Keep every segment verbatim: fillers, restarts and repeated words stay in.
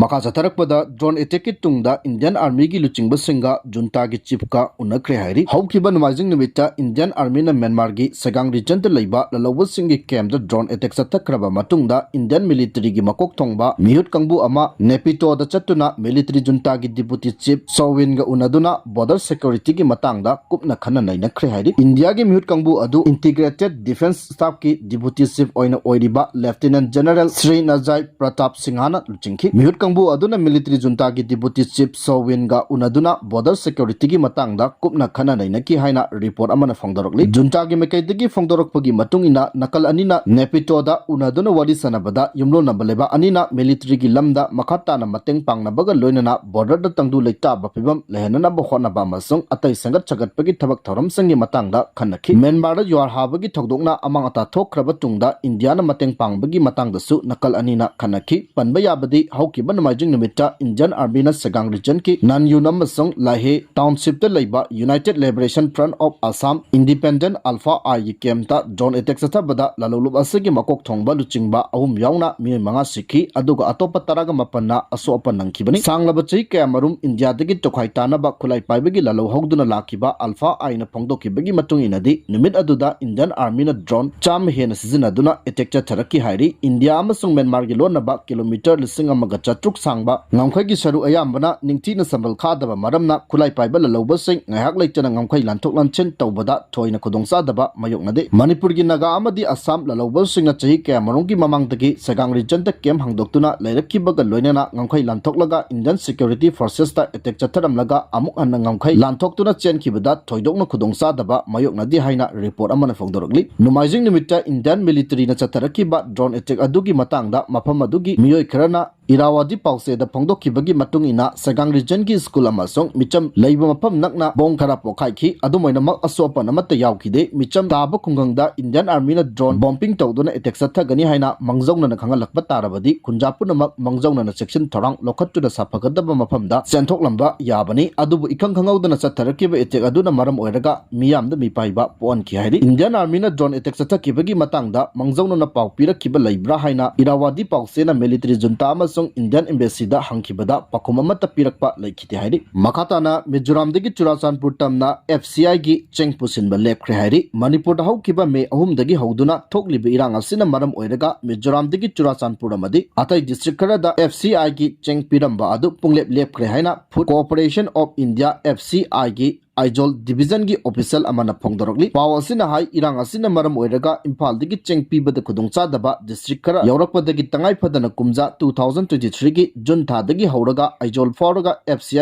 ꯃꯈꯥ ꯆꯠꯊꯔꯛꯄꯗ drone attackꯀꯤ ꯇꯨꯡꯗ Indian Armyꯒꯤ ꯂꯨꯆꯤꯡꯕꯁꯤꯡꯒ juntaꯒꯤ chiefꯀ ꯎꯅꯈ꯭ꯔꯦ ꯍꯥꯏꯔꯤ꯫ ꯍꯧꯈꯤꯕ ꯅꯣꯡꯃꯥꯏꯖꯤꯡ ꯅꯨꯃꯤꯠꯇ Indian Armyꯅ Myanmarꯒꯤ Sagaing regionꯗ ꯂꯩꯕ ꯂꯂꯧꯕꯁꯤꯡꯒꯤ campꯇ drone attack ꯆꯠꯊꯈ꯭ꯔꯕ ꯃꯇꯨꯡꯗ Indian militaryꯒꯤ ꯃꯀꯣꯛ ꯊꯣꯡꯕ ꯃꯤꯍꯨꯠ ꯀꯥꯡꯕꯨ ꯑꯃ Naypyitawꯗ ꯆꯠꯇꯨꯅ military juntaꯒꯤ deputy chief So Winꯒ ꯎꯅꯗꯨꯅ border securityꯒꯤ ꯃꯇꯥꯡꯗ ꯀꯨꯞꯅ ꯈꯟꯅ ꯅꯩꯅꯈ꯭ꯔꯦ ꯍꯥꯏꯔꯤ꯫ ꯏꯟꯗꯤꯌꯥꯒꯤ ꯃꯤꯍꯨꯠ ꯀꯥꯡꯕꯨ ꯑꯗꯨ Integrated Defence Staffꯀꯤ deputy chief ꯑꯣꯏꯅ ꯑꯣꯏꯔꯤꯕ Lieutenant General Srinajay Pratap Singhꯅ ꯂꯨꯆꯤꯡꯈꯤ꯫ ꯃꯤꯍꯨꯠ ꯀꯥꯡꯕꯨ ꯑꯗꯨꯅ military juntaꯒꯤ deputy chief So Winꯒ ꯎꯅꯗꯨꯅ border securityꯒꯤ ꯃꯇꯥꯡꯗ ꯀꯨꯞꯅ ꯈꯟꯅ ꯅꯩꯅꯈꯤ ꯍꯥꯏꯅ report ꯑꯃꯅ ꯐꯣꯡꯗꯣꯔꯛꯂꯤ꯫ Juntaꯒꯤ ꯃꯥꯏꯀꯩꯗꯒꯤ ꯐꯣꯡꯗꯣꯔꯛꯄꯒꯤ ꯃꯇꯨꯡ ꯏꯟꯅ, ꯅꯥꯀꯜ ꯑꯅꯤꯅ Naypyitawꯗ ꯎꯅꯗꯨꯅ ꯋꯥꯔꯤ ꯁꯥꯟꯅꯕꯗ ꯌꯨꯝꯂꯣꯟꯅꯕ ꯂꯩꯕꯥꯛ ꯑꯅꯤꯅ militaryꯒꯤ ꯂꯝꯗ ꯃꯈꯥ ꯇꯥꯅ ꯃꯇꯦꯡ ꯄꯥꯡꯅꯕꯒ ꯂꯣꯏꯅꯅ borderꯗ ꯇꯪꯗꯨ ꯂꯩꯇꯥꯕ ꯐꯤꯕꯝ ꯂꯩꯍꯟꯅꯅꯕ ꯍꯣꯠꯅꯕ ꯑꯃꯁꯨꯡ ꯑꯇꯩ ꯁꯦꯝꯒꯠ ꯁꯥꯒꯠꯄꯒꯤ ꯊꯕꯛ ꯊꯧꯔꯝꯁꯤꯡꯒꯤ ꯃꯇꯥꯡꯗ ꯈꯟꯅꯈꯤ꯫ ꯃ꯭ꯌꯥꯟꯃꯥꯔꯗ ꯌꯨꯍꯥꯔ ꯍꯥꯕꯒꯤ ꯊꯧꯗꯣꯛꯅ ꯑꯃꯥꯡ ꯑꯇꯥ ꯊꯣꯛꯈ꯭ꯔꯕ ꯇꯨꯡꯗ ꯏꯟꯗꯤꯌꯥꯅ ꯃꯇꯦꯡ ꯄꯥꯡꯕꯒꯤ ꯃꯇꯥꯡꯗꯁꯨ ꯅꯥꯀꯜ ꯑꯅꯤꯅ ꯈꯟꯅꯈꯤ꯫ ꯄꯟꯕ ꯌꯥꯕꯗꯤ, ꯍꯧꯈꯤꯕ ꯅꯣꯡꯃꯥꯏꯖꯤꯡ ꯅꯨꯃꯤꯠꯇ Indian Armyꯅ Sagaing regionꯀꯤ Nanyun ꯑꯃꯁꯨꯡ Lahe townshipꯇ ꯂꯩꯕ United Liberation Front of Assam Independent Alpha Iꯒꯤ campꯇ drone attack ꯆꯠꯊꯕꯗ ꯂꯂꯧꯂꯨꯞ ꯑꯁꯤꯒꯤ ꯃꯀꯣꯛ ꯊꯣꯡꯕ ꯂꯨꯆꯤꯡꯕ ꯑꯍꯨꯝ ꯌꯥꯎꯅ ꯃꯤꯑꯣꯏ ꯃꯉꯥ ꯁꯤꯈꯤ, ꯑꯗꯨꯒ ꯑꯇꯣꯞꯄ ꯇꯔꯥꯒ ꯃꯥꯄꯟꯅ ꯑꯁꯣꯛ ꯑꯄꯟ ꯅꯪꯈꯤꯕꯅꯤ꯫ ꯁꯥꯡꯂꯕ ꯆꯍꯤ ꯀꯌꯥꯃꯔꯨꯝ ꯏꯟꯗꯤꯌꯥꯗꯒꯤ ꯇꯣꯈꯥꯏ ꯇꯥꯅꯕ ꯈꯨꯠꯂꯥꯏ ꯄꯥꯏꯕꯒꯤ ꯂꯥꯜꯍꯧ ꯍꯧꯗꯨꯅ ꯂꯥꯛꯈꯤꯕ Alpha Iꯅ ꯐꯣꯡꯗꯣꯛꯈꯤꯕꯒꯤ ꯃꯇꯨꯡ ꯏꯟꯅꯗꯤ, ꯅꯨꯃꯤꯠ ꯑꯗꯨꯗ Indian Armyꯅ drone ꯆꯥꯝꯃ ꯍꯦꯟꯅ ꯁꯤꯖꯤꯟꯅꯗꯨꯅ attack ꯆꯠꯊꯔꯛꯈꯤ ꯍꯥꯏꯔꯤ꯫ ꯏꯟꯗꯤꯌꯥ ꯑꯃꯁꯨꯡ ꯃ꯭ꯌꯥꯟꯃꯥꯔꯒꯤ ꯂꯣꯟꯅꯕ kilometre ꯂꯤꯁꯤꯡ ꯑꯃꯒ ꯆꯥꯇ꯭ꯔꯨꯛ ꯁꯥꯡꯕ ꯉꯝꯈꯩꯒꯤ ꯁꯔꯨꯛ ꯑꯌꯥꯝꯕꯅ ꯅꯤꯡꯊꯤꯅ ꯁꯝꯕꯜ ꯈꯥꯗꯕ ꯃꯔꯝꯅ ꯈꯨꯠꯂꯥꯏ ꯄꯥꯏꯕ ꯂꯂꯧꯕꯁꯤꯡ ꯉꯥꯏꯍꯥꯛ ꯂꯩꯇꯅ ꯉꯝꯈꯩ ꯂꯥꯟꯊꯣꯛ ꯂꯥꯟꯁꯤꯟ ꯇꯧꯕꯗ ꯊꯣꯏꯅ ꯈꯨꯗꯣꯡꯆꯥꯗꯕ ꯃꯥꯌꯣꯛꯅꯗꯦ꯫ ꯃꯅꯤꯄꯨꯔꯒꯤ ꯅꯥꯒꯥ ꯑꯃꯗꯤ ꯑꯁꯥꯝ ꯂꯂꯧꯕꯁꯤꯡꯅ ꯆꯍꯤ ꯀꯌꯥꯃꯔꯨꯝꯒꯤ ꯃꯃꯥꯡꯗꯒꯤ Sagaing regionꯗ camp ꯍꯥꯡꯗꯣꯛꯇꯨꯅ ꯂꯩꯔꯛꯈꯤꯕꯒ ꯂꯣꯏꯅꯅ ꯉꯝꯈꯩ ꯂꯥꯟꯊꯣꯛꯂꯒ Indian security forcesꯇ attack ꯆꯠꯊꯔꯝꯂꯒ ꯑꯃꯨꯛ ꯍꯟꯅ ꯉꯝꯈꯩ ꯂꯥꯟꯊꯣꯛꯇꯨꯅ ꯆꯦꯟꯈꯤꯕꯗ ꯊꯣꯏꯗꯣꯛꯅ ꯈꯨꯗꯣꯡꯆꯥꯗꯕ ꯃꯥꯌꯣꯛꯅꯗꯦ ꯍꯥꯏꯅ report ꯑꯃꯅ ꯐꯣꯡꯗꯣꯔꯛꯂꯤ꯫ ꯅꯣꯡꯃꯥꯏꯖꯤꯡ ꯅꯨꯃꯤꯠꯇ Indian militaryꯅ ꯆꯠꯊꯔꯛꯈꯤꯕ drone attack ꯑꯗꯨꯒꯤ ꯃꯇꯥꯡꯗ ꯃꯐꯝ ꯑꯗꯨꯒꯤ ꯃꯤꯑꯣꯏ ꯈꯔꯅ Irrawaddy ꯄꯥꯎꯆꯦꯗ ꯐꯣꯡꯗꯣꯛꯈꯤꯕꯒꯤ ꯃꯇꯨꯡ ꯏꯟꯅ, Sagaing regionꯒꯤ school ꯑꯃꯁꯨꯡ ꯃꯤꯆꯝ ꯂꯩꯕ ꯃꯐꯝ ꯅꯛꯅ bomb ꯈꯔ ꯄꯣꯈꯥꯏꯈꯤ꯫ ꯑꯗꯨꯝ ꯑꯣꯏꯅꯃꯛ, ꯑꯁꯣꯛ ꯑꯄꯟ ꯑꯃꯠꯇ ꯌꯥꯎꯈꯤꯗꯦ꯫ ꯃꯤꯆꯝ ꯇꯥꯕ ꯈꯨꯡꯒꯪꯗ Indian Armyꯅ drone bombing ꯇꯧꯗꯨꯅ attack ꯆꯠꯊꯒꯅꯤ ꯍꯥꯏꯅ ꯃꯥꯡꯖꯧꯅꯅ ꯈꯪꯍꯜꯂꯛꯄ ꯇꯥꯔꯕꯗꯤ, ꯈꯨꯟꯖꯥ ꯄꯨꯝꯅꯃꯛ ꯃꯥꯡꯖꯧꯅꯅ ꯆꯦꯛꯁꯤꯟ ꯊꯧꯔꯥꯡ ꯂꯧꯈꯠꯇꯨꯅ ꯁꯥꯐꯒꯗꯕ ꯃꯐꯝꯗ ꯆꯦꯟꯊꯣꯛꯂꯝꯕ ꯌꯥꯕꯅꯤ꯫ ꯑꯗꯨꯕꯨ ꯏꯈꯪ ꯈꯪꯍꯧꯗꯅ ꯆꯠꯊꯔꯛꯈꯤꯕ attack ꯑꯗꯨꯅ ꯃꯔꯝ ꯑꯣꯏꯔꯒ ꯃꯤꯌꯥꯝꯗ ꯃꯤꯄꯥꯏꯕ ꯄꯣꯛꯍꯟꯈꯤ ꯍꯥꯏꯔꯤ꯫ Indian Armyꯅ drone attack ꯆꯠꯊꯈꯤꯕꯒꯤ ꯃꯇꯥꯡꯗ ꯃꯥꯡꯖꯧꯅꯅ ꯄꯥꯎ ꯄꯤꯔꯛꯈꯤꯕ ꯂꯩꯕ꯭ꯔꯥ ꯍꯥꯏꯅ Irrawaddy ꯄꯥꯎꯆꯦꯅ military junta ꯑꯃꯁꯨꯡ ꯑꯃꯁꯨꯡ Indian Embassy ꯗ ꯍꯪꯈꯤꯕꯗ ꯄꯥꯎꯈꯨꯝ ꯑꯃꯠꯇ ꯄꯤꯔꯛꯄ ꯂꯩꯈꯤꯗꯦ ꯍꯥꯏꯔꯤ꯫ ꯃꯈꯥ ꯇꯥꯅ ꯃꯤꯖꯣꯔꯥꯝꯗꯒꯤ ꯆꯨꯔꯥꯆꯥꯟꯄꯨꯔ ꯇꯝꯅ F C I ꯒꯤ ꯆꯦꯡ ꯄꯨꯁꯤꯟꯕ ꯂꯦꯞꯈ꯭ꯔꯦ ꯍꯥꯏꯔꯤ꯫ ꯃꯅꯤꯄꯨꯔꯗ ꯍꯧꯈꯤꯕ ꯃꯦ ꯑꯍꯨꯝꯗꯒꯤ ꯍꯧꯗꯨꯅ ꯊꯣꯛꯂꯤꯕ ꯏꯔꯥꯡ ꯑꯁꯤꯅ ꯃꯔꯝ ꯑꯣꯏꯔꯒ ꯃꯤꯖꯣꯔꯥꯝꯗꯒꯤ ꯆꯨꯔꯥꯆꯥꯟꯄꯨꯔ ꯑꯃꯗꯤ ꯑꯇꯩ district ꯈꯔꯗ F C I ꯒꯤ ꯆꯦꯡ ꯄꯤꯔꯝꯕ ꯑꯗꯨ ꯄꯨꯡꯂꯦꯞ ꯂꯦꯞꯈ꯭ꯔꯦ ꯍꯥꯏꯅ Food Corporation of India, F C I ꯒꯤ ꯑꯥꯏꯖꯣꯜ division ꯒꯤ official ꯑꯃꯅ ꯐꯣꯡꯗꯣꯔꯛꯂꯤ꯫ ꯄꯥꯎ ꯑꯁꯤꯅ ꯍꯥꯏ, ꯏꯔꯥꯡ ꯑꯁꯤꯅ ꯃꯔꯝ ꯑꯣꯏꯔꯒ ꯏꯝꯐꯥꯜꯗꯒꯤ ꯆꯦꯡ ꯄꯤꯕꯗ ꯈꯨꯗꯣꯡꯆꯥꯗꯕ district ꯈꯔ ꯌꯥꯎꯔꯛꯄꯗꯒꯤ ꯇꯉꯥꯏ ꯐꯗꯅ ꯀꯨꯝꯖꯥ two thousand twenty three ꯒꯤ June ꯊꯥꯗꯒꯤ ꯍꯧꯔꯒ ꯑꯥꯏꯖꯣꯜ ꯐꯥꯎꯔꯒ F C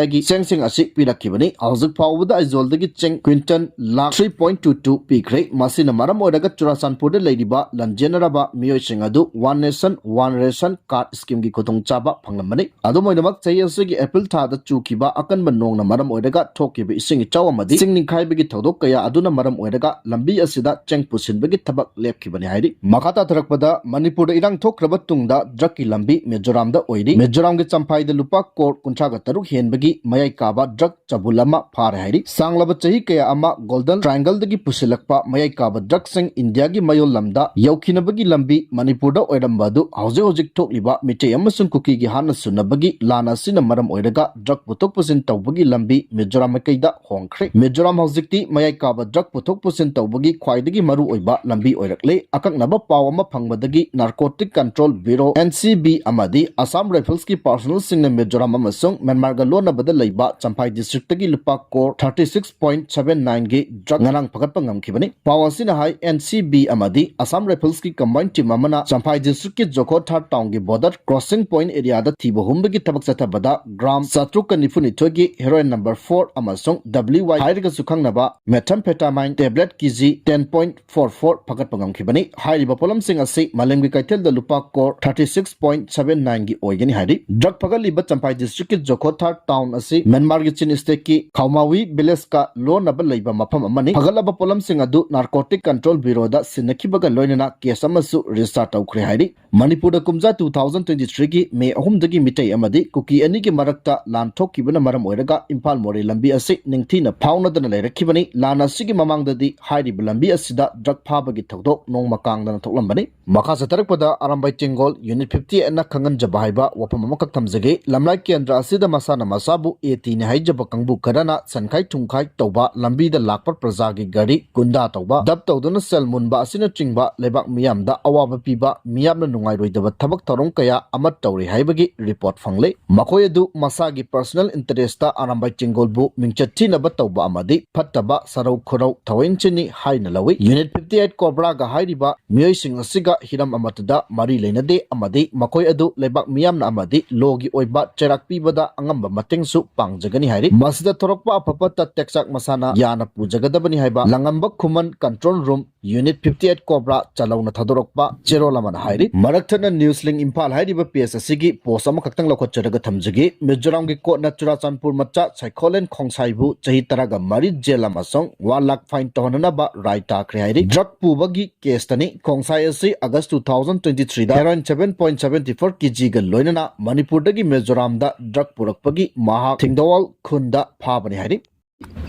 I ꯒꯤ ꯆꯦꯡꯁꯤꯡ ꯑꯁꯤ ꯄꯤꯔꯛꯈꯤꯕꯅꯤ꯫ ꯍꯧꯖꯤꯛ ꯐꯥꯎꯕꯗ ꯑꯥꯏꯖꯣꯜꯗꯒꯤ ꯆꯦꯡ quintal lakh three point two two ꯄꯤꯈ꯭ꯔꯦ꯫ ꯃꯁꯤꯅ ꯃꯔꯝ ꯑꯣꯏꯔꯒ ꯆꯨꯔꯥꯆꯥꯟꯄꯨꯔꯗ ꯂꯩꯔꯤꯕ ꯂꯟꯖꯦꯟꯅꯔꯕ ꯃꯤꯑꯣꯏꯁꯤꯡ ꯑꯗꯨ One Nation One Ration Card scheme ꯒꯤ ꯈꯨꯗꯣꯡꯆꯥꯕ ꯐꯪꯂꯝꯕꯅꯤ꯫ ꯑꯗꯨꯝ ꯑꯣꯏꯅꯃꯛ, ꯆꯍꯤ ꯑꯁꯤꯒꯤ April ꯊꯥꯗ ꯆꯨꯈꯤꯕ ꯑꯀꯟꯕ ꯅꯣꯡꯅ ꯃꯔꯝ ꯑꯣꯏꯔꯒ ꯊꯣꯛꯈꯤꯕ ꯏꯁꯤꯡ ꯏꯆꯥꯎ ꯑꯃꯗꯤ ꯆꯤꯡ ꯅꯤꯡꯈꯥꯏꯕꯒꯤ ꯊꯧꯗꯣꯛ ꯀꯌꯥ ꯑꯗꯨꯅ ꯃꯔꯝ ꯑꯣꯏꯔꯒ ꯂꯝꯕꯤ ꯑꯁꯤꯗ ꯆꯦꯡ ꯄꯨꯁꯤꯟꯕꯒꯤ ꯊꯕꯛ ꯂꯦꯞꯈꯤꯕꯅꯤ ꯍꯥꯏꯔꯤ꯫ ꯃꯈꯥ ꯇꯥꯊꯔꯛꯄꯗ, ꯃꯅꯤꯄꯨꯔꯗ ꯏꯔꯥꯡ ꯊꯣꯛꯈ꯭ꯔꯕ ꯇꯨꯡꯗ drug ꯀꯤ ꯂꯝꯕꯤ ꯃꯤꯖꯣꯔꯥꯝꯗ ꯑꯣꯏꯔꯤ꯫ ꯃꯤꯖꯣꯔꯥꯝꯒꯤ ꯆꯝꯐꯥꯏꯗ ꯂꯨꯄꯥ ꯀ꯭ꯔꯣꯔ ꯀꯨꯟꯊ꯭ꯔꯥꯒ ꯇꯔꯨꯛ ꯍꯦꯟꯕꯒꯤ ꯃꯌꯥꯏ ꯀꯥꯕ drug ꯆꯕꯨꯜ ꯑꯃ ꯐꯥꯔꯦ ꯍꯥꯏꯔꯤ꯫ ꯁꯥꯡꯂꯕ ꯆꯍꯤ ꯀꯌꯥ ꯑꯃ Golden Triangle ꯗꯒꯤ ꯄꯨꯁꯤꯜꯂꯛꯄ ꯃꯌꯥꯏ ꯀꯥꯕ drug ꯁꯤꯡ ꯏꯟꯗꯤꯌꯥꯒꯤ ꯃꯌꯣꯜ ꯂꯝꯗ ꯌꯧꯈꯤꯅꯕꯒꯤ ꯂꯝꯕꯤ ꯃꯅꯤꯄꯨꯔꯗ ꯑꯣꯏꯔꯝꯕ ꯑꯗꯨ ꯍꯧꯖꯤꯛ ꯍꯧꯖꯤꯛ ꯊꯣꯛꯂꯤꯕ ꯃꯤꯇꯩ ꯑꯃꯁꯨꯡ ꯀꯨꯀꯤꯒꯤ ꯍꯥꯠꯅ ꯁꯨꯅꯕꯒꯤ ꯂꯥꯟ ꯑꯁꯤꯅ ꯃꯔꯝ ꯑꯣꯏꯔꯒ drug ꯄꯨꯊꯣꯛ ꯄꯨꯁꯤꯟ ꯇꯧꯕꯒꯤ ꯂꯝꯕꯤ ꯃꯤꯖꯣꯔꯥꯝ ꯃꯥꯏꯀꯩꯗ ꯍꯣꯡꯈ꯭ꯔꯦ꯫ ꯃꯤꯖꯣꯔꯥꯝ ꯍꯧꯖꯤꯛꯇꯤ ꯃꯌꯥꯏ ꯀꯥꯕ drug ꯄꯨꯊꯣꯛ ꯄꯨꯁꯤꯟ ꯇꯧꯕꯒꯤ ꯈ꯭ꯋꯥꯏꯗꯒꯤ ꯃꯔꯨ ꯑꯣꯏꯕ ꯂꯝꯕꯤ ꯑꯣꯏꯔꯛꯂꯦ꯫ ꯑꯀꯛꯅꯕ ꯄꯥꯎ ꯑꯃ ꯐꯪꯕꯗꯒꯤ Narcotic Control Bureau, N C B, ꯑꯃꯗꯤ Assam Rifles ꯀꯤ personnel ꯁꯤꯡꯅ ꯃꯤꯖꯣꯔꯥꯝ ꯑꯃꯁꯨꯡ ꯃ꯭ꯌꯥꯟꯃꯥꯔꯒ ꯂꯣꯟꯅꯕꯗ ꯂꯩꯕ ꯆꯝꯐꯥꯏ district ꯇꯒꯤ ꯂꯨꯄꯥ crore thirty six point seven nine ꯒꯤ drug ꯉꯔꯥꯡ ꯐꯒꯠꯄ ꯉꯝꯈꯤꯕꯅꯤ꯫ ꯄꯥꯎ ꯑꯁꯤꯅ ꯍꯥꯏ, N C B ꯑꯃꯗꯤ Assam Rifles ꯀꯤ combined team ꯑꯃꯅ ꯆꯝꯐꯥꯏ district ꯀꯤ ꯖꯣꯈꯣꯊꯥꯔ town ꯒꯤ border crossing point area ꯗ ꯊꯤꯕ ꯍꯨꯝꯕꯒꯤ ꯊꯕꯛ ꯆꯠꯊꯕꯗ gram ꯆꯥꯇ꯭ꯔꯨꯛꯀ ꯅꯤꯐꯨ ꯅꯤꯊꯣꯏꯒꯤ heroin number four ꯑꯃꯁꯨꯡ W Y ꯍꯥꯏꯔꯒꯁꯨ ꯈꯪꯅꯕ methamphetamine tablet K G ten point four four ꯐꯒꯠꯄ ꯉꯝꯈꯤꯕꯅꯤ꯫ ꯍꯥꯏꯔꯤꯕ ꯄꯣꯠꯂꯝꯁꯤꯡ ꯑꯁꯤ ꯃꯥꯂꯦꯝꯒꯤ ꯀꯩꯊꯦꯜꯗ ꯂꯨꯄꯥ crore thirty six point seven nine ꯒꯤ ꯑꯣꯏꯒꯅꯤ ꯍꯥꯏꯔꯤ꯫ Drug ꯐꯒꯠꯂꯤꯕ ꯆꯝꯐꯥꯏ district ꯀꯤ ꯖꯣꯈꯣꯊꯥꯔ town ꯑꯁꯤ ꯃ꯭ꯌꯥꯟꯃꯥꯔꯒꯤ Chin state ꯀꯤ ꯈꯧꯃꯥꯋꯤ village ꯀ ꯂꯣꯟꯅꯕ ꯂꯩꯕ ꯃꯐꯝ ꯑꯃꯅꯤ꯫ ꯐꯒꯠꯂꯕ ꯄꯣꯠꯂꯝꯁꯤꯡ ꯑꯗꯨ Narcotic Control Bureau ꯗ ꯁꯤꯟꯅꯈꯤꯕꯒ ꯂꯣꯏꯅꯅ case ꯑꯃꯁꯨ register ꯇꯧꯈ꯭ꯔꯦ ꯍꯥꯏꯔꯤ꯫ ꯃꯅꯤꯄꯨꯔꯗ ꯀꯨꯝꯖꯥ two thousand twenty three ꯒꯤ ꯃꯦ ꯑꯍꯨꯝꯗꯒꯤ ꯃꯤꯇꯩ ꯑꯃꯗꯤ ꯀꯨꯀꯤ ꯑꯅꯤꯒꯤ ꯃꯔꯛꯇ ꯂꯥꯟ ꯊꯣꯛꯈꯤꯕꯅ ꯃꯔꯝ ꯑꯣꯏꯔꯒ ꯏꯝꯐꯥꯜ ꯃꯣꯔꯦ ꯂꯝꯕꯤ ꯑꯁꯤ ꯅꯤꯡꯊꯤꯅ ꯐꯥꯎꯅꯗꯅ ꯂꯩꯔꯛꯈꯤꯕꯅꯤ꯫ ꯂꯥꯟ ꯑꯁꯤꯒꯤ ꯃꯃꯥꯡꯗꯗꯤ ꯍꯥꯏꯔꯤꯕ ꯂꯝꯕꯤ ꯑꯁꯤꯗ ꯗ꯭ꯔꯒ ꯐꯥꯕꯒꯤ ꯊꯧꯗꯣꯛ ꯅꯣꯡꯃ ꯀꯥꯡꯗꯅ ꯊꯣꯛꯂꯝꯕꯅꯤ꯫ ꯃꯈꯥ ꯆꯠꯊꯔꯛꯄꯗ ꯑꯔꯥꯝꯕꯥꯏ ꯇꯦꯡꯒꯣꯜ ꯌꯨꯅꯤꯠ ꯐꯤꯐꯇꯤ ꯑꯩꯠꯅ ꯈꯪꯍꯟꯖꯕ ꯍꯥꯏꯕ ꯋꯥꯐꯝ ꯑꯃꯈꯛ ꯊꯝꯖꯒꯦ꯫ ꯂꯝꯂꯥꯏ ꯀꯦꯟꯗ꯭ꯔ ꯑꯁꯤꯗ ꯃꯁꯥꯅ ꯃꯁꯥꯕꯨ ꯑꯦ ꯇꯤꯅꯤ ꯍꯥꯏꯖꯕ ꯀꯥꯡꯕꯨ ꯈꯔꯅ ꯁꯟꯈꯥꯏ ꯊꯨꯝꯈꯥꯏ ꯇꯧꯕ, ꯂꯝꯕꯤꯗ ꯂꯥꯛꯄ ꯄ꯭ꯔꯖꯥꯒꯤ ꯒꯥꯔꯤ ꯒꯨꯟꯗꯥ ꯇꯧꯕ, ꯗꯞ ꯇꯧꯗꯨꯅ ꯁꯦꯜ ꯃꯨꯟꯕ ꯑꯁꯤꯅꯆꯤꯡꯕ ꯂꯩꯕꯥꯛ ꯃꯤꯌꯥꯝꯗ ꯑꯋꯥꯕ ꯄꯤꯕ, ꯃꯤꯌꯥꯝꯅ ꯅꯨꯡꯉꯥꯏꯔꯣꯏꯗꯕ ꯊꯕꯛ ꯊꯧꯔꯝ ꯀꯌꯥ ꯑꯃ ꯇꯧꯔꯤ ꯍꯥꯏꯕꯒꯤ ꯔꯤꯄꯣꯔꯠ ꯐꯪꯂꯦ꯫ ꯃꯈꯣꯏ ꯑꯗꯨ ꯃꯁꯥꯒꯤ ꯄꯔꯁꯣꯅꯦꯜ ꯏꯟꯇꯔꯦꯁꯇ ꯑꯔꯥꯝꯕꯥꯏ ꯇꯦꯡꯒꯣꯜꯕꯨ ꯃꯤꯡꯆꯠ ꯊꯤꯅꯕ ꯇꯧꯕ ꯑꯃꯗꯤ ꯐꯠꯇꯕ ꯁꯔꯧ ꯈꯨꯔꯧ ꯊꯧꯑꯣꯏꯟꯁꯤꯅꯤ ꯍꯥꯏꯅ ꯂꯧꯏ꯫ ꯌꯨꯅꯤꯠ ꯐꯤꯐꯇꯤ ꯑꯩꯠ ꯀꯣꯕ꯭ꯔꯥꯒ ꯍꯥꯏꯔꯤꯕ ꯃꯤꯑꯣꯏꯁꯤꯡ ꯑꯁꯤꯒ ꯍꯤꯔꯝ ꯑꯃꯠꯇꯗ ꯃꯔꯤ ꯂꯩꯅꯗꯦ ꯑꯃꯗꯤ ꯃꯈꯣꯏ ꯑꯗꯨ ꯂꯩꯕꯥꯛ ꯃꯤꯌꯥꯝꯅ ꯑꯃꯗꯤ ꯂꯣꯒꯤ ꯑꯣꯏꯕ ꯆꯩꯔꯥꯛ ꯄꯤꯕꯗ ꯑꯉꯝꯕ ꯃꯇꯦꯡꯁꯨ ꯄꯥꯡꯖꯒꯅꯤ ꯍꯥꯏꯔꯤ꯫ ꯃꯁꯤꯗ ꯊꯣꯔꯛꯄ ꯑꯐ ꯐꯠꯇ ꯇꯦꯛꯆꯥꯛ ꯃꯁꯥꯅ ꯌꯥꯅ ꯄꯨꯖꯒꯗꯕꯅꯤ ꯍꯥꯏꯕ ꯂꯪꯉꯝꯕ ꯈꯨꯃꯟ control room unit fifty eight cobra ꯆꯥꯂꯧꯅ ꯊꯥꯗꯣꯔꯛꯄ ꯆꯦꯔꯣꯜ ꯑꯃꯅ ꯍꯥꯏꯔꯤ꯫ ꯃꯔꯛ ꯊꯠꯅ ꯅ꯭ꯌꯨꯁ ꯂꯤꯡ ꯏꯝꯐꯥꯜ ꯍꯥꯏꯔꯤꯕ ꯄꯦꯖ ꯑꯁꯤꯒꯤ ꯄꯣꯁ ꯑꯃꯈꯛꯇꯪ ꯂꯧꯈꯠꯆꯔꯒ ꯊꯝꯖꯒꯦ꯫ ꯃꯤꯖꯣꯔꯥꯝꯒꯤ ꯀꯣꯔꯠꯅ ꯆꯨꯔꯥꯆꯥꯟꯄꯨꯔ ꯃꯆꯥ ꯁꯥꯏꯈꯣꯂꯦꯟ ꯈꯣꯡꯁꯥꯏꯕꯨ ꯆꯍꯤ ꯇꯔꯥꯒ ꯃꯔꯤ ꯖꯦꯜ ꯑꯃꯁꯨꯡ ꯋꯥꯟ ꯂꯥꯈ ꯐꯥꯏꯟ ꯇꯧꯍꯟꯅꯅꯕ ꯔꯥꯏ ꯇꯥꯈ꯭ꯔꯦ ꯍꯥꯏꯔꯤ꯫ ꯗ꯭ꯔꯒ ꯄꯨꯕꯒꯤ ꯀꯦꯁꯇꯅꯤ꯫ ꯈꯣꯡꯁꯥꯏ ꯑꯁꯤ ꯑꯥꯒꯁ ꯇꯨ ꯊꯥꯎꯖꯟ ꯇ꯭ꯋꯦꯟꯇꯤ ꯊ꯭ꯔꯤꯗ heroin seven point seventy four ꯀꯦꯖꯤꯒ ꯂꯣꯏꯅꯅ ꯃꯅꯤꯄꯨꯔꯗꯒꯤ ꯃꯤꯖꯣꯔꯥꯝꯗ ꯗ꯭ꯔꯒ ꯄꯨꯔꯛꯄꯒꯤ ꯃꯍꯥꯛ ꯊꯤꯡꯗꯋꯥꯜ ꯈꯨꯟꯗ ꯐꯥꯕꯅꯤ ꯍꯥꯏꯔꯤ꯫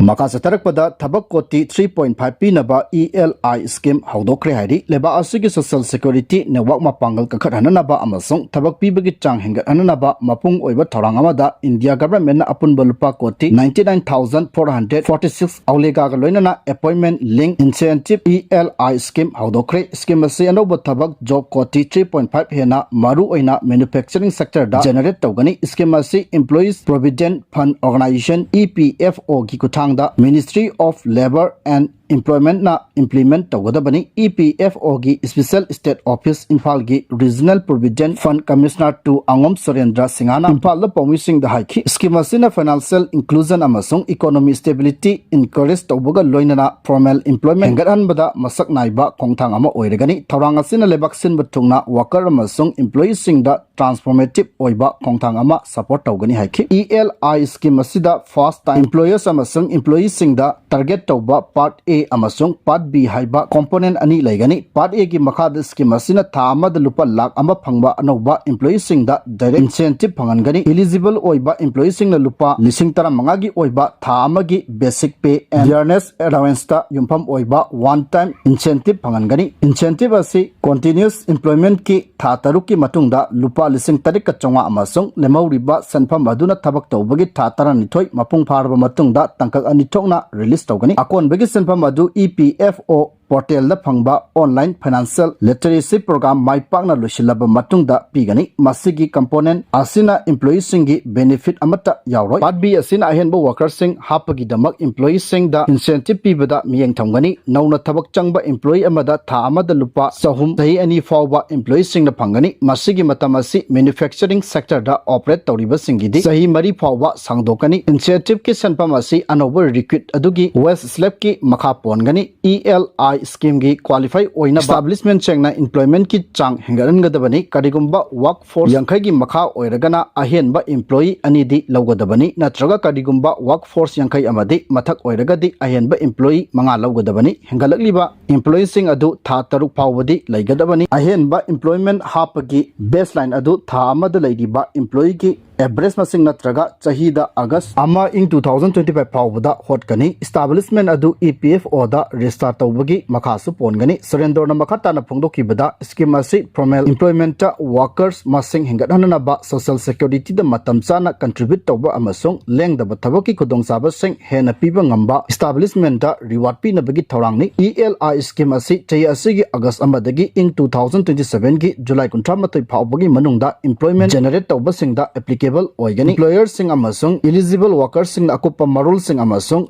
ꯃꯈꯥ ꯆꯠꯊꯔꯛꯄꯗ ꯊꯕꯛ ꯀꯣꯇꯤ ꯊ꯭ꯔꯤ ꯄꯣꯏꯟꯠ ꯐꯥꯏꯚ ꯄꯤꯅꯕ ꯏ ꯑꯦꯜ ꯑꯥꯏ ꯁ꯭ꯀꯤꯝ ꯍꯧꯗꯣꯛꯈ꯭ꯔꯦ ꯍꯥꯏꯔꯤ꯫ ꯂꯩꯕꯥꯛ ꯑꯁꯤꯒꯤ ꯁꯣꯁꯤꯌꯦꯜ ꯁꯦꯀ꯭ꯌꯨꯔꯤꯇꯤ ꯅꯦꯠꯋꯥꯔꯛ ꯃꯄꯥꯡꯒꯜ ꯀꯟꯈꯠꯍꯟꯅꯅꯕ ꯑꯃꯁꯨꯡ ꯊꯕꯛ ꯄꯤꯕꯒꯤ ꯆꯥꯡ ꯍꯦꯟꯒꯠꯍꯟꯅꯅꯕ ꯃꯄꯨꯡ ꯑꯣꯏꯕ ꯊꯧꯔꯥꯡ ꯑꯃꯗ ꯏꯟꯗꯤꯌꯥ ꯒꯚꯔꯟꯃꯦꯟꯠꯅ ꯑꯄꯨꯟꯕ ꯂꯨꯄꯥ ꯀꯣꯇꯤ ninety nine thousand four hundred forty six ꯑꯧꯂꯦꯒꯥꯒ ꯂꯣꯏꯅꯅ ꯑꯦꯄꯣꯏꯟꯠꯃꯦꯟꯠ linked incentive, E L I scheme ꯍꯧꯗꯣꯛꯈ꯭ꯔꯦ꯫ ꯁ꯭ꯀꯤꯝ ꯑꯁꯤ ꯑꯅꯧꯕ ꯊꯕꯛ ꯖꯣꯕ ꯀꯣꯇꯤ ꯊ꯭ꯔꯤ ꯄꯣꯏꯟꯠ ꯐꯥꯏꯚ ꯍꯦꯟꯅ ꯃꯔꯨ ꯑꯣꯏꯅ ꯃꯦꯅꯨꯐꯦꯛꯆꯔꯤꯡ ꯁꯦꯛꯇꯔꯗ ꯖꯦꯅꯦꯔꯦꯠ ꯇꯧꯒꯅꯤ꯫ ꯁ꯭ꯀꯤꯝ ꯑꯁꯤ employees provident fund organisation, E P F ꯑꯣꯒꯤ ꯈꯨꯠꯊꯥꯡꯗ ꯃꯤꯅꯤꯁꯇ꯭ꯔꯤ ꯑꯣꯐ ꯂꯦꯕꯔ ꯑꯦꯟꯗ ꯏꯝꯄ꯭ꯂꯣꯏꯃꯦꯟꯠꯅ ꯏꯝꯄ꯭ꯂꯤꯃꯦꯟꯠ ꯇꯧꯒꯗꯕꯅꯤ꯫ ꯏ ꯄꯤ ꯑꯦꯐ ꯑꯣꯒꯤ ꯁ꯭ꯄꯦꯁꯦꯜ ꯁ꯭ꯇꯦꯠ ꯑꯣꯐꯤꯁ ꯏꯝꯐꯥꯜꯒꯤ regional provident fund commissioner two ꯑꯉꯣꯝ ꯁꯨꯔꯦꯟꯗ꯭ꯔ ꯁꯤꯡꯍꯅ ꯏꯝꯐꯥꯜꯗ ꯄꯥꯎꯃꯤꯁꯤꯡꯗ ꯍꯥꯏꯈꯤ꯫ ꯁ꯭ꯀꯤꯝ ꯑꯁꯤꯅ ꯐꯥꯏꯅꯥꯟꯁꯤꯌꯦꯜ ꯏꯟꯀ꯭ꯂꯨꯖꯟ ꯑꯃꯁꯨꯡ ꯏꯀꯣꯅꯣꯃꯤ ꯁ꯭ꯇꯦꯕꯤꯂꯤꯇꯤ ꯏꯟꯀꯔꯦꯖ ꯇꯧꯕꯒ ꯂꯣꯏꯅꯅ ꯐꯣꯔꯃꯦꯜ ꯏꯝꯄ꯭ꯂꯣꯏꯃꯦꯟꯠ ꯍꯦꯟꯒꯠꯍꯟꯕꯗ ꯃꯁꯛ ꯅꯥꯏꯕ ꯈꯣꯡꯊꯥꯡ ꯑꯃ ꯑꯣꯏꯔꯒꯅꯤ꯫ ꯊꯧꯔꯥꯡ ꯑꯁꯤꯅ ꯂꯩꯕꯥꯛ ꯁꯤꯟꯕ ꯊꯨꯡꯅ ꯋꯥꯀꯔ ꯑꯃꯁꯨꯡ ꯏꯝꯄ꯭ꯂꯣꯌꯤꯁꯤꯡꯗ ꯇ꯭ꯔꯥꯟꯁꯐꯣꯔꯃꯦꯇꯤꯚ ꯑꯣꯏꯕ ꯈꯣꯡꯊꯥꯡ ꯑꯃ ꯁꯄꯣꯔꯠ ꯇꯧꯒꯅꯤ ꯍꯥꯏꯈꯤ꯫ ꯏ ꯑꯦꯜ ꯑꯥꯏ ꯁ꯭ꯀꯤꯝ ꯑꯁꯤꯗ ꯐꯥꯔꯁ ꯇꯥꯏꯝ ꯏꯝꯄ꯭ꯂꯣꯌꯔꯁ ꯑꯃꯁꯨꯡ ꯏꯝꯄ꯭ꯂꯣꯌꯤꯁꯤꯡꯗ target ꯇꯧꯕ Part A ꯑꯃꯁꯨꯡ Part B ꯍꯥꯏꯕ component ꯑꯅꯤ ꯂꯩꯒꯅꯤ꯫ Part A ꯒꯤ ꯃꯈꯥꯗ scheme ꯑꯁꯤꯅ ꯊꯥ ꯑꯃꯗ ꯂꯨꯄꯥ ꯂꯥꯈ ꯑꯃ ꯐꯪꯕ ꯑꯅꯧꯕ employee ꯁꯤꯡꯗ direct incentive ꯐꯪꯍꯟꯒꯅꯤ꯫ Eligible ꯑꯣꯏꯕ employee ꯁꯤꯡꯅ ꯂꯨꯄꯥ ꯂꯤꯁꯤꯡ ꯇꯔꯥꯃꯉꯥꯒꯤ ꯑꯣꯏꯕ ꯊꯥ ꯑꯃꯒꯤ basic pay and dearness allowance ꯇ ꯌꯨꯝꯐꯝ ꯑꯣꯏꯕ one time incentive ꯐꯪꯍꯟꯒꯅꯤ꯫ Incentive ꯑꯁꯤ continuous employment ꯀꯤ ꯊꯥ ꯇꯔꯨꯛꯀꯤ ꯃꯇꯨꯡꯗ ꯂꯨꯄꯥ ꯂꯤꯁꯤꯡ ꯇꯔꯦꯠꯀ ꯆꯥꯝꯃꯉꯥ ꯑꯃꯁꯨꯡ ꯂꯦꯝꯍꯧꯔꯤꯕ ꯁꯦꯟꯐꯝ ꯑꯗꯨꯅ ꯊꯕꯛ ꯇꯧꯕꯒꯤ ꯊꯥ ꯇꯔꯥꯅꯤꯊꯣꯏ ꯃꯄꯨꯡ ꯐꯥꯔꯕ ꯃꯇꯨꯡꯗ ꯇꯥꯡꯀꯛ ꯑꯅꯤ ꯊꯣꯛꯅ release ꯇꯧꯒꯅꯤ꯫ ꯑꯀꯣꯟꯕꯒꯤ ꯁꯦꯟꯐꯝ ꯑꯗꯨ E P F O portal ꯗ ꯐꯪꯕ online financial literacy program ꯃꯥꯏ ꯄꯥꯛꯅ ꯂꯣꯏꯁꯤꯜꯂꯕ ꯃꯇꯨꯡꯗ ꯄꯤꯒꯅꯤ꯫ ꯃꯁꯤꯒꯤ component ꯑꯁꯤꯅ employee ꯁꯤꯡꯒꯤ benefit ꯑꯃꯠꯇ ꯌꯥꯎꯔꯣꯏ꯫ Part B ꯑꯁꯤꯅ ꯑꯍꯦꯟꯕ worker ꯁꯤꯡ ꯍꯥꯞꯄꯒꯤꯗꯃꯛ employee ꯁꯤꯡꯗ incentive ꯄꯤꯕꯗ ꯃꯤꯠꯌꯦꯡ ꯊꯝꯒꯅꯤ꯫ ꯅꯧꯅ ꯊꯕꯛ ꯆꯪꯕ employee ꯑꯃꯗ ꯊꯥ ꯑꯃꯗ ꯂꯨꯄꯥ ꯆꯍꯨꯝ ꯆꯍꯤ ꯑꯅꯤ ꯐꯥꯎꯕ employee ꯁꯤꯡꯅ ꯐꯪꯒꯅꯤ꯫ ꯃꯁꯤꯒꯤ ꯃꯇꯝ ꯑꯁꯤ manufacturing sector ꯗ operate ꯇꯧꯔꯤꯕꯁꯤꯡꯒꯤꯗꯤ ꯆꯍꯤ ꯃꯔꯤ ꯐꯥꯎꯕ ꯁꯥꯡꯗꯣꯛꯀꯅꯤ꯫ Incentive ꯀꯤ ꯁꯦꯟꯐꯝ ꯑꯁꯤ ꯑꯅꯧꯕ recruit ꯑꯗꯨꯒꯤ wage slab ꯀꯤ ꯃꯈꯥ ꯄꯣꯟꯒꯅꯤ꯫ E L I scheme ꯒꯤ qualify ꯑꯣꯏꯅꯕ establishment ꯁꯤꯡꯅ employment ꯀꯤ ꯆꯥꯡ ꯍꯦꯟꯒꯠꯍꯟꯒꯗꯕꯅꯤ꯫ ꯀꯔꯤꯒꯨꯝꯕ workforce ꯌꯥꯡꯈꯩꯒꯤ ꯃꯈꯥ ꯑꯣꯏꯔꯒꯅ ꯑꯍꯦꯟꯕ employee ꯑꯅꯤꯗꯤ ꯂꯧꯒꯗꯕꯅꯤ, ꯅꯠꯇ꯭ꯔꯒ ꯀꯔꯤꯒꯨꯝꯕ workforce ꯌꯥꯡꯈꯩ ꯑꯃꯗꯤ ꯃꯊꯛ ꯑꯣꯏꯔꯒꯗꯤ ꯑꯍꯦꯟꯕ employee ꯃꯉꯥ ꯂꯧꯒꯗꯕꯅꯤ꯫ ꯍꯦꯟꯒꯠꯂꯛꯂꯤꯕ employee ꯁꯤꯡ ꯑꯗꯨ ꯊꯥ ꯇꯔꯨꯛ ꯐꯥꯎꯕꯗꯤ ꯂꯩꯒꯗꯕꯅꯤ꯫ ꯑꯍꯦꯟꯕ employment ꯍꯥꯞꯄꯒꯤ baseline ꯑꯗꯨ ꯊꯥ ꯑꯃꯗ ꯂꯩꯔꯤꯕ employee ꯒꯤ average ꯃꯁꯤꯡ ꯅꯠꯇ꯭ꯔꯒ ꯆꯍꯤꯗ August ꯑꯃ, ꯏꯪ two thousand twenty five ꯐꯥꯎꯕꯗ ꯍꯣꯠꯀꯅꯤ꯫ Establishment ꯑꯗꯨ E P F O ꯗ register ꯇꯧꯕꯒꯤ ꯃꯈꯥꯁꯨ ꯄꯣꯟꯒꯅꯤ꯫ ꯁꯨꯔꯦꯟꯗ꯭ꯔꯣꯅ ꯃꯈꯥ ꯇꯥꯅ ꯐꯣꯡꯗꯣꯛꯈꯤꯕꯗ, scheme ꯑꯁꯤ formal employment ꯇ workers ꯃꯁꯤꯡ ꯍꯦꯟꯒꯠꯍꯟꯅꯕ, social security ꯗ ꯃꯇꯝ ꯆꯥꯅ contribute ꯇꯧꯕ ꯑꯃꯁꯨꯡ ꯂꯦꯡꯗꯕ ꯊꯕꯛꯀꯤ ꯈꯨꯗꯣꯡꯆꯥꯕꯁꯤꯡ ꯍꯦꯟꯅ ꯄꯤꯕ ꯉꯝꯕ establishment ꯇ reward ꯄꯤꯅꯕꯒꯤ ꯊꯧꯔꯥꯡꯅꯤ꯫ E L I scheme ꯑꯁꯤ ꯆꯍꯤ ꯑꯁꯤꯒꯤ August ꯑꯃꯗꯒꯤ ꯏꯪ two thousand twenty seven ꯒꯤ July ꯀꯨꯟꯊ꯭ꯔꯥ ꯃꯥꯊꯣꯏ ꯐꯥꯎꯕꯒꯤ ꯃꯅꯨꯡꯗ employment generate ꯇꯧꯕꯁꯤꯡꯗ applicable ꯑꯣꯏꯒꯅꯤ꯫ Employer ꯁꯤꯡ ꯑꯃꯁꯨꯡ eligible worker ꯁꯤꯡꯅ ꯑꯀꯨꯞꯄ ꯃꯔꯣꯜꯁꯤꯡ ꯑꯃꯁꯨꯡ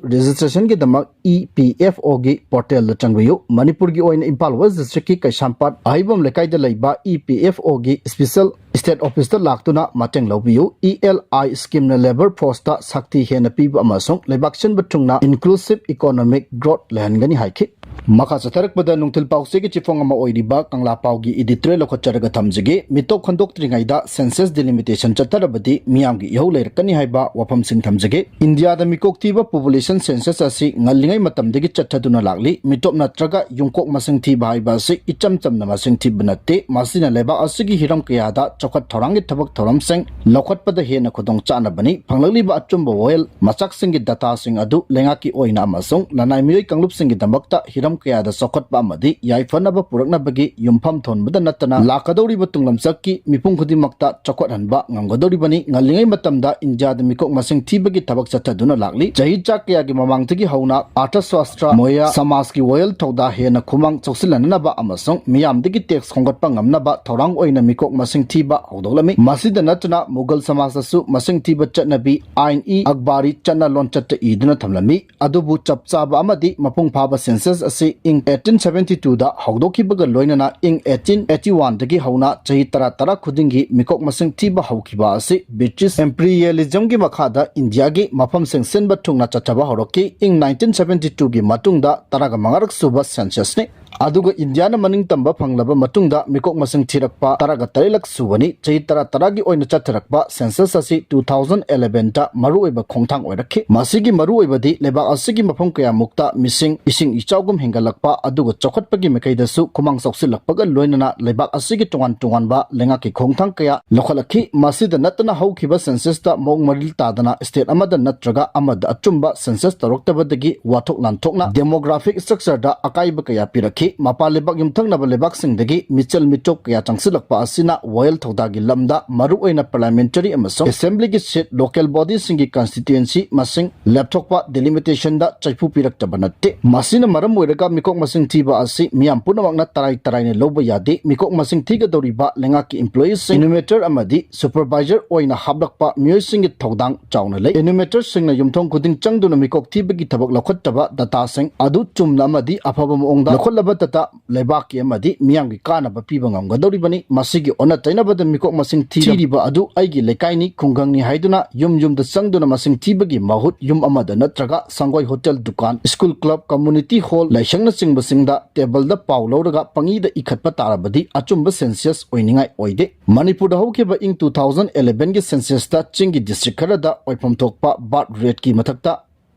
registration ꯒꯤꯗꯃꯛ E P F O ꯒꯤ portal ꯗ ꯆꯪꯕꯤꯌꯨ꯫ ꯃꯅꯤꯄꯨꯔꯒꯤ ꯑꯣꯏꯅ ꯏꯝꯐꯥꯜ West District ꯀꯤ ꯀꯩꯁꯥꯝꯄꯥꯠ ꯑꯍꯩꯕꯝ ꯂꯩꯀꯥꯏꯗ ꯂꯩꯕ E P F O ꯒꯤ special state office ꯇ ꯂꯥꯛꯇꯨꯅ ꯃꯇꯦꯡ ꯂꯧꯕꯤꯌꯨ꯫ E L I scheme ꯅ labour force ꯇ ꯁꯛꯇꯤ ꯍꯦꯟꯅ ꯄꯤꯕ ꯑꯃꯁꯨꯡ ꯂꯩꯕꯥꯛ ꯁꯤꯟꯕ ꯊꯨꯡꯅ inclusive economic growth ꯂꯩꯍꯟꯒꯅꯤ ꯍꯥꯏꯈꯤ꯫ ꯃꯈꯥ ꯆꯠꯊꯔꯛꯄꯗ ꯅꯨꯡꯊꯤꯜ ꯄꯥꯎꯆꯦꯒꯤ ꯆꯤꯐꯣꯡ ꯑꯃ ꯑꯣꯏꯔꯤꯕ ꯀꯪꯂꯥ ꯄꯥꯎꯒꯤ editorial ꯂꯧꯈꯠꯆꯔꯒ ꯊꯝꯖꯒꯦ꯫ ꯃꯤꯇꯣꯞ ꯈꯟꯗꯣꯛꯇ꯭ꯔꯤꯉꯩꯗ census delimitation ꯆꯠꯊꯔꯕꯗꯤ ꯃꯤꯌꯥꯝꯒꯤ ꯏꯍꯧ ꯂꯩꯔꯛꯀꯅꯤ ꯍꯥꯏꯕ ꯋꯥꯐꯝꯁꯤꯡ ꯊꯝꯖꯒꯦ꯫ ꯏꯟꯗꯤꯌꯥꯗ ꯃꯤꯀꯣꯛ ꯊꯤꯕ population census ꯑꯁꯤ ꯉꯜꯂꯤꯉꯩ ꯃꯇꯝꯗꯒꯤ ꯆꯠꯊꯗꯨꯅ ꯂꯥꯛꯂꯤ꯫ ꯃꯤꯇꯣꯞ ꯅꯠꯇ꯭ꯔꯒ ꯌꯨꯝꯀꯣꯛ ꯃꯁꯤꯡ ꯊꯤꯕ ꯍꯥꯏꯕ ꯑꯁꯤ ꯏꯆꯝ ꯆꯝꯅ ꯃꯁꯤꯡ ꯊꯤꯕ ꯅꯠꯇꯦ꯫ ꯃꯁꯤꯅ ꯂꯩꯕꯥꯛ ꯑꯁꯤꯒꯤ ꯍꯤꯔꯝ ꯀꯌꯥꯗ ꯆꯥꯎꯈꯠ ꯊꯧꯔꯥꯡꯒꯤ ꯊꯕꯛ ꯊꯧꯔꯝꯁꯤꯡ ꯂꯧꯈꯠꯄꯗ ꯍꯦꯟꯅ ꯈꯨꯗꯣꯡ ꯆꯥꯅꯕꯅꯤ꯫ ꯐꯪꯂꯛꯂꯤꯕ ꯑꯆꯨꯝꯕ ꯋꯥꯌꯦꯜ ꯃꯆꯥꯛꯁꯤꯡꯒꯤ data ꯁꯤꯡ ꯑꯗꯨ ꯂꯩꯉꯥꯛꯀꯤ ꯑꯣꯏꯅ ꯑꯃꯁꯨꯡ ꯂꯅꯥꯏ ꯃꯤꯑꯣꯏ ꯀꯥꯡꯂꯨꯞꯁꯤꯡꯒꯤꯗꯃꯛꯇ ꯍꯤꯔꯝ ꯀꯌꯥꯗ ꯆꯥꯎꯈꯠꯄ ꯑꯃꯗꯤ ꯌꯥꯏꯐꯅꯕ ꯄꯨꯔꯛꯅꯕꯒꯤ ꯌꯨꯝꯐꯝ ꯊꯣꯟꯕꯗ ꯅꯠꯇꯅ ꯂꯥꯛꯀꯗꯧꯔꯤꯕ ꯇꯨꯡꯂꯝꯆꯠꯀꯤ ꯃꯤꯄꯨꯝ ꯈꯨꯗꯤꯡꯃꯛꯇ ꯆꯥꯎꯈꯠꯍꯟꯕ ꯉꯝꯒꯗꯧꯔꯤꯕꯅꯤ꯫ ꯉꯜꯂꯤꯉꯩ ꯃꯇꯝꯗ ꯏꯟꯗꯤꯌꯥꯗ ꯃꯤꯀꯣꯛ ꯃꯁꯤꯡ ꯊꯤꯕꯒꯤ ꯊꯕꯛ ꯆꯠꯊꯗꯨꯅ ꯂꯥꯛꯂꯤ꯫ ꯆꯍꯤ ꯆꯥ ꯀꯌꯥꯒꯤ ꯃꯃꯥꯡꯗꯒꯤ ꯍꯧꯅ ꯑꯔꯊꯁ꯭ꯋꯥꯁꯇ꯭ꯔ, ꯃꯣꯌꯥ ꯁꯃꯥꯖꯀꯤ ꯋꯥꯌꯦꯜ ꯊꯧꯗꯥ ꯍꯦꯟꯅ ꯈꯨꯃꯥꯡ ꯆꯥꯎꯁꯤꯜꯍꯟꯅꯕ ꯑꯃꯁꯨꯡ ꯃꯤꯌꯥꯝꯗꯒꯤ tax ꯈꯣꯝꯒꯠꯄ ꯉꯝꯅꯕ ꯊꯧꯔꯥꯡ ꯑꯣꯏꯅ ꯃꯤꯀꯣꯛ ꯃꯁꯤꯡ ꯊꯤꯕ ꯍꯧꯗꯣꯛꯂꯝꯃꯤ꯫ ꯃꯁꯤꯗ ꯅꯠꯇꯅ ꯃꯨꯒꯜ ꯁꯃꯥꯖꯇꯁꯨ ꯃꯁꯤꯡ ꯊꯤꯕ ꯆꯠꯅꯕꯤ ꯑꯥꯏꯟ-ꯏ ꯑꯛꯕꯥꯔꯤ ꯆꯠꯅ ꯂꯣꯟꯆꯠꯇ ꯏꯗꯨꯅ ꯊꯝꯂꯝꯃꯤ꯫ ꯑꯗꯨꯕꯨ ꯆꯞ ꯆꯥꯕ ꯑꯃꯗꯤ ꯃꯄꯨꯡ ꯐꯥꯕ census ꯑꯁꯤ ꯏꯪ eighteen seventy two ꯗ ꯍꯧꯗꯣꯛꯈꯤꯕꯒ ꯂꯣꯏꯅꯅ ꯏꯪ eighteen eighty one ꯗꯒꯤ ꯍꯧꯅ ꯆꯍꯤ ꯇꯔꯥ ꯇꯔꯥ ꯈꯨꯗꯤꯡꯒꯤ ꯃꯤꯀꯣꯛ ꯃꯁꯤꯡ ꯊꯤꯕ ꯍꯧꯈꯤꯕ ꯑꯁꯤ British imperialism ꯒꯤ ꯃꯈꯥꯗ ꯏꯟꯗꯤꯌꯥꯒꯤ ꯃꯐꯝꯁꯤꯡ ꯁꯤꯟꯕ ꯊꯨꯡꯅ ꯆꯠꯊꯕ ꯍꯧꯔꯛꯈꯤ꯫ ꯏꯪ nineteen seventy two ꯒꯤ ꯃꯇꯨꯡꯗ ꯇꯔꯥꯒ ꯃꯉꯥꯔꯛ ꯁꯨꯕ census ꯅꯤ꯫ ꯑꯗꯨꯒ ꯏꯟꯗꯤꯌꯥꯅ ꯃꯅꯤꯡ ꯇꯝꯕ ꯐꯪꯂꯕ ꯃꯇꯨꯡꯗ ꯃꯤꯀꯣꯛ ꯃꯁꯤꯡ ꯊꯤꯔꯛꯄ ꯇꯔꯥꯒ ꯇꯔꯦꯠꯂꯛ ꯁꯨꯕꯅꯤ꯫ ꯆꯍꯤ ꯇꯔꯥ ꯇꯔꯥꯒꯤ ꯑꯣꯏꯅ ꯆꯠꯊꯔꯛꯄ census ꯑꯁꯤ two thousand eleven ꯗ ꯃꯔꯨꯑꯣꯏꯕ ꯈꯣꯡꯊꯥꯡ ꯑꯣꯏꯔꯛꯈꯤ꯫ ꯃꯁꯤꯒꯤ ꯃꯔꯨꯑꯣꯏꯕꯗꯤ ꯂꯩꯕꯥꯛ ꯑꯁꯤꯒꯤ ꯃꯐꯝ ꯀꯌꯥꯃꯨꯛꯇ ꯃꯤꯁꯤꯡ ꯏꯁꯤꯡ ꯏꯆꯥꯎꯒꯨꯝ ꯍꯦꯟꯒꯠꯂꯛꯄ ꯑꯗꯨꯒ ꯆꯥꯎꯈꯠꯄꯒꯤ ꯃꯥꯏꯀꯩꯗꯁꯨ ꯈꯨꯃꯥꯡ ꯆꯥꯎꯁꯤꯜꯂꯛꯄꯒ ꯂꯣꯏꯅꯅ ꯂꯩꯕꯥꯛ ꯑꯁꯤꯒꯤ ꯇꯣꯉꯥꯟ ꯇꯣꯉꯥꯟꯕ ꯂꯩꯉꯥꯛꯀꯤ ꯈꯣꯡꯊꯥꯡ ꯀꯌꯥ ꯂꯧꯈꯠꯂꯛꯈꯤ꯫ ꯃꯁꯤꯗ ꯅꯠꯇꯅ ꯍꯧꯈꯤꯕ census ꯇ ꯃꯑꯣꯡ ꯃꯔꯤꯜ ꯇꯥꯗꯅ state ꯑꯃꯗ ꯅꯠꯇ꯭ꯔꯒ ꯑꯃꯗ ꯑꯆꯨꯝꯕ census ꯇꯧꯔꯛꯇꯕꯗꯒꯤ ꯋꯥꯊꯣꯛ ꯂꯥꯟꯊꯣꯛꯅ demographic structure ꯗ ꯑꯀꯥꯏꯕ ꯀꯌꯥ ꯄꯤꯔꯛꯈꯤ꯫ ꯃꯄꯥꯟ ꯂꯩꯕꯥꯛ ꯌꯨꯝꯊꯪꯅꯕ ꯂꯩꯕꯥꯛꯁꯤꯡꯗꯒꯤ ꯃꯤꯆꯦꯜ ꯃꯤꯇꯣꯞ ꯀꯌꯥ ꯆꯪꯁꯤꯜꯂꯛꯄ ꯑꯁꯤꯅ ꯋꯥꯌꯦꯜ ꯊꯧꯗꯥꯒꯤ ꯂꯝꯗ ꯃꯔꯨꯑꯣꯏꯅ parliamentary ꯑꯃꯁꯨꯡ assembly ꯒꯤ seat, local body ꯁꯤꯡꯒꯤ constituency ꯃꯁꯤꯡ ꯂꯦꯞꯊꯣꯛꯄ delimitation ꯗ ꯆꯩꯐꯨ ꯄꯤꯔꯛꯇꯕ ꯅꯠꯇꯦ꯫ ꯃꯁꯤꯅ ꯃꯔꯝ ꯑꯣꯏꯔꯒ ꯃꯤꯀꯣꯛ ꯃꯁꯤꯡ ꯊꯤꯕ ꯑꯁꯤ ꯃꯤꯌꯥꯝ ꯄꯨꯝꯅꯃꯛꯅ ꯇꯔꯥꯏ ꯇꯔꯥꯏꯅ ꯂꯧꯕ ꯌꯥꯗꯦ꯫ ꯃꯤꯀꯣꯛ ꯃꯁꯤꯡ ꯊꯤꯒꯗꯧꯔꯤꯕ ꯂꯩꯉꯥꯛꯀꯤ employee ꯁꯤꯡ, enumerator ꯑꯃꯗꯤ supervisor ꯑꯣꯏꯅ ꯍꯥꯞꯂꯛꯄ ꯃꯤꯑꯣꯏꯁꯤꯡꯒꯤ ꯊꯧꯗꯥꯡ ꯆꯥꯎꯅ ꯂꯩ꯫ Enumerators ꯁꯤꯡꯅ ꯌꯨꯝꯊꯣꯡ ꯈꯨꯗꯤꯡ ꯆꯪꯗꯨꯅ ꯃꯤꯀꯣꯛ ꯊꯤꯕꯒꯤ ꯊꯕꯛ ꯂꯧꯈꯠꯇꯕ data ꯁꯤꯡ ꯑꯗꯨ ꯆꯨꯝꯅ ꯑꯃꯗꯤ ꯑꯐꯕ ꯃꯑꯣꯡꯗ ꯂꯧꯈꯠꯂꯕ ꯄꯠꯇꯇ ꯂꯩꯕꯥꯛꯀꯤ ꯑꯃꯗꯤ ꯃꯤꯌꯥꯝꯒꯤ ꯀꯥꯟꯅꯕ ꯄꯤꯕ ꯉꯝꯒꯗꯧꯔꯤꯕꯅꯤ꯫ ꯃꯁꯤꯒꯤ ꯑꯣꯟꯅ ꯇꯩꯅꯕꯗ ꯃꯤꯀꯣꯛ ꯃꯁꯤꯡ ꯊꯤꯔꯤꯕ ꯑꯗꯨ ꯑꯩꯒꯤ ꯂꯩꯀꯥꯏꯅꯤ, ꯈꯨꯡꯒꯪꯅꯤ ꯍꯥꯏꯗꯨꯅ ꯌꯨꯝ ꯌꯨꯝꯗ ꯆꯪꯗꯨꯅ ꯃꯁꯤꯡ ꯊꯤꯕꯒꯤ ꯃꯍꯨꯠ ꯌꯨꯝ ꯑꯃꯗ ꯅꯠꯇ꯭ꯔꯒ ꯁꯪꯒꯣꯏ ꯍꯣꯇꯦꯜ ꯗꯨꯀꯥꯟ, ꯁ꯭ꯀꯨꯜ ꯀ꯭ꯂꯕ, ꯀꯝꯃꯨꯅꯤꯇꯤ ꯍꯣꯜ, ꯂꯥꯏꯁꯪꯅꯆꯤꯡꯕꯁꯤꯡꯗ ꯇꯦꯕꯜꯗ ꯄꯥꯎ ꯂꯧꯔꯒ ꯄꯪꯏꯗ ꯏꯈꯠꯄ ꯇꯥꯔꯕꯗꯤ ꯑꯆꯨꯝꯕ ꯁꯦꯟꯁꯁ ꯑꯣꯏꯅꯤꯡꯉꯥꯏ ꯑꯣꯏꯗꯦ꯫ ꯃꯅꯤꯄꯨꯔꯗ ꯍꯧꯈꯤꯕ ꯏꯪ two thousand eleven ꯒꯤ ꯁꯦꯟꯁꯁꯇ ꯆꯤꯡꯒꯤ ꯗꯤꯁꯇ꯭ꯔꯤꯛ ꯈꯔꯗ ꯑꯣꯏꯐꯝ ꯊꯣꯛꯄ ꯕꯥꯔꯊ ꯔꯦꯠꯀꯤ ꯃꯊꯛꯇ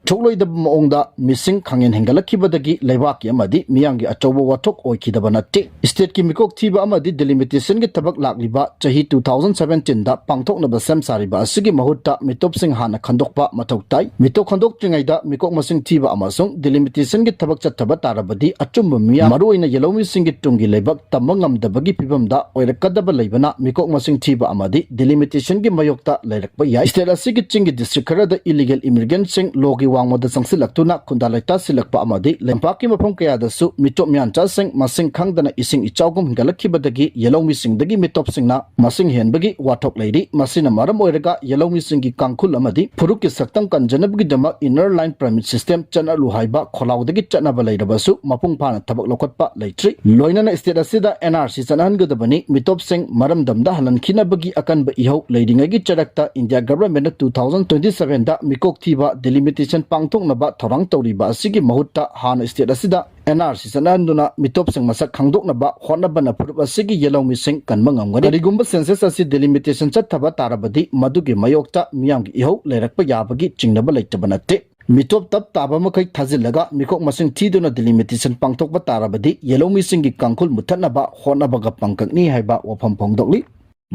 ꯊꯣꯛꯂꯣꯏꯗꯕ ꯃꯑꯣꯡꯗ ꯃꯤꯁꯤꯡ ꯈꯪꯍꯦꯟ ꯍꯦꯟꯒꯠꯂꯛꯈꯤꯕꯗꯒꯤ ꯂꯩꯕꯥꯛꯀꯤ ꯑꯃꯗꯤ ꯃꯤꯌꯥꯝꯒꯤ ꯑꯆꯧꯕ ꯋꯥꯊꯣꯛ ꯑꯣꯏꯈꯤꯗꯕ ꯅꯠꯇꯦ꯫ ꯁ꯭ꯇꯦꯠꯀꯤ ꯃꯤꯀꯣꯛ ꯊꯤꯕ ꯑꯃꯗꯤ ꯗꯤꯂꯤꯃꯤꯇꯦꯁꯟꯒꯤ ꯊꯕꯛ ꯂꯥꯛꯂꯤꯕ ꯆꯍꯤ two thousand seventeen ꯗ ꯄꯥꯡꯊꯣꯛꯅꯕ ꯁꯦꯝ ꯁꯥꯔꯤꯕ ꯑꯁꯤꯒꯤ ꯃꯍꯨꯠꯇ ꯃꯤꯇꯣꯞꯁꯤꯡ ꯍꯥꯟꯅ ꯈꯟꯗꯣꯛꯄ ꯃꯊꯧ ꯇꯥꯏ꯫ ꯃꯤꯇꯣꯞ ꯈꯟꯗꯣꯛꯇ꯭ꯔꯤꯉꯩꯗ ꯃꯤꯀꯣꯛ ꯃꯁꯤꯡ ꯊꯤꯕ ꯑꯃꯁꯨꯡ ꯗꯤꯂꯤꯃꯤꯇꯦꯁꯟꯒꯤ ꯊꯕꯛ ꯆꯠꯊꯕ ꯇꯥꯔꯕꯗꯤ ꯑꯆꯨꯝꯕ ꯃꯤꯌꯥꯝ, ꯃꯔꯨꯑꯣꯏꯅ ꯌꯦꯜꯍꯧꯃꯤꯁꯤꯡꯒꯤ ꯇꯨꯡꯒꯤ ꯂꯩꯕꯥꯛ ꯇꯝꯕ ꯉꯝꯗꯕꯒꯤ ꯐꯤꯕꯝꯗ ꯑꯣꯏꯔꯛꯀꯗꯕ ꯂꯩꯕꯅ ꯃꯤꯀꯣꯛ ꯃꯁꯤꯡ ꯊꯤꯕ ꯑꯃꯗꯤ ꯗꯤꯂꯤꯃꯤꯇꯦꯁꯟꯒꯤ ꯃꯥꯌꯣꯛꯇ ꯂꯩꯔꯛꯄ ꯌꯥꯏ꯫ ꯁ꯭ꯇꯦꯠ ꯑꯁꯤꯒꯤ ꯆꯤꯡꯒꯤ ꯗꯤꯁꯇ꯭ꯔꯤꯛ ꯈꯔꯗ ꯏꯂꯤꯒꯦꯜ ꯏꯃꯤꯒ꯭ꯔꯦꯟꯠꯁꯤꯡ ꯂꯣꯒꯤ ꯋꯥꯡꯃꯗ ꯆꯪꯁꯤꯜꯂꯛꯇꯨꯅ ꯈꯨꯟꯗꯥ ꯂꯩꯇꯥꯁꯤꯜꯂꯛꯄ ꯑꯃꯗꯤ ꯂꯝꯄꯥꯛꯀꯤ ꯃꯐꯝ ꯀꯌꯥꯗꯁꯨ ꯃꯤꯇꯣꯞ ꯃꯤꯌꯥꯟꯆꯥꯁꯤꯡ ꯃꯁꯤꯡ ꯈꯪꯗꯅ ꯏꯁꯤꯡ ꯏꯆꯥꯎꯒꯨꯝ ꯍꯦꯟꯒꯠꯂꯛꯈꯤꯕꯗꯒꯤ ꯌꯦꯜꯍꯧꯃꯤꯁꯤꯡꯗꯒꯤ ꯃꯤꯇꯣꯞꯁꯤꯡꯅ ꯃꯁꯤꯡ ꯍꯦꯟꯕꯒꯤ ꯋꯥꯊꯣꯛ ꯂꯩꯔꯤ꯫ ꯃꯁꯤꯅ ꯃꯔꯝ ꯑꯣꯏꯔꯒ ꯌꯦꯜꯍꯧꯃꯤꯁꯤꯡꯒꯤ ꯀꯥꯡꯈꯨꯜ ꯑꯃꯗꯤ ꯐꯨꯔꯨꯞꯀꯤ ꯁꯛꯇꯝ ꯀꯟꯖꯅꯕꯒꯤꯗꯃꯛ ꯏꯟꯅꯔ ꯂꯥꯏꯟ ꯄꯔꯃꯤꯠ ꯁꯤꯁꯇꯦꯝ ꯆꯠꯅꯍꯜꯂꯨ ꯍꯥꯏꯕ ꯈꯣꯜꯂꯥꯎꯗꯒꯤ ꯆꯠꯅꯕ ꯂꯩꯔꯕꯁꯨ ꯃꯄꯨꯡ ꯐꯥꯅ ꯊꯕꯛ ꯂꯧꯈꯠꯄ ꯂꯩꯇ꯭ꯔꯤ꯫ ꯂꯣꯏꯅꯅ ꯁ꯭ꯇꯦꯠ ꯑꯁꯤꯗ ꯑꯦꯟ ꯑꯥꯔ ꯁꯤ ꯆꯠꯅꯍꯟꯒꯗꯕꯅꯤ, ꯃꯤꯇꯣꯞꯁꯤꯡ ꯃꯔꯝꯗꯝꯗ ꯍꯜꯍꯟꯈꯤꯅꯕꯒꯤ ꯑꯀꯟꯕ ꯏꯍꯧ ꯂꯩꯔꯤꯉꯩꯒꯤ ꯆꯔꯛꯇ ꯏꯟꯗꯤꯌꯥ ꯒꯚꯔꯟꯃꯦꯟꯠꯅ two thousand twenty seven ꯗ ꯃꯤꯀꯣꯛ ꯊꯤꯕ ꯗꯤꯂꯤꯃꯤꯇꯦꯁꯟ ꯄꯥꯡꯊꯣꯛꯅꯕ ꯊꯧꯔꯥꯡ ꯇꯧꯔꯤꯕ ꯑꯁꯤꯒꯤ ꯃꯍꯨꯠꯇ ꯍꯥꯟꯅ ꯁ꯭ꯇꯦꯠ ꯑꯁꯤꯗ ꯑꯦꯟ ꯑꯥꯔ ꯁꯤ ꯆꯠꯅꯍꯟꯗꯨꯅ ꯃꯤꯇꯣꯞꯁꯤꯡ ꯃꯁꯛ ꯈꯪꯗꯣꯛꯅꯕ ꯍꯣꯠꯅꯕꯅ ꯐꯨꯔꯨꯞ ꯑꯁꯤꯒꯤ ꯌꯦꯜꯍꯧꯃꯤꯁꯤꯡ ꯀꯟꯕ ꯉꯝꯒꯅꯤ꯫ ꯀꯔꯤꯒꯨꯝꯕ ꯁꯦꯟꯁꯁ ꯑꯁꯤ ꯗꯤꯂꯤꯃꯤꯇꯦꯁꯟ ꯆꯠꯊꯕ ꯇꯥꯔꯕꯗꯤ ꯃꯗꯨꯒꯤ ꯃꯥꯌꯣꯛꯇ ꯃꯤꯌꯥꯝꯒꯤ ꯏꯍꯧ ꯂꯩꯔꯛꯄ ꯌꯥꯕꯒꯤ ꯆꯤꯡꯅꯕ ꯂꯩꯇꯕ ꯅꯠꯇꯦ꯫ ꯃꯤꯇꯣꯞ ꯇꯞ ꯇꯥꯕ ꯃꯈꯩ ꯊꯥꯖꯤꯜꯂꯒ ꯃꯤꯀꯣꯛ ꯃꯁꯤꯡ ꯊꯤꯗꯨꯅ ꯗꯤꯂꯤꯃꯤꯇꯦꯁꯟ ꯄꯥꯡꯊꯣꯛꯄ ꯇꯥꯔꯕꯗꯤ ꯌꯦꯜꯍꯧꯃꯤꯁꯤꯡꯒꯤ ꯀꯥꯡꯈꯨꯜ ꯃꯨꯠꯊꯠꯅꯕ ꯍꯣꯠꯅꯕꯒ ꯄꯥꯡꯀꯛꯅꯤ ꯍꯥꯏꯕ ꯋꯥꯐꯝ ꯐꯣꯡꯗꯣꯛꯂꯤ꯫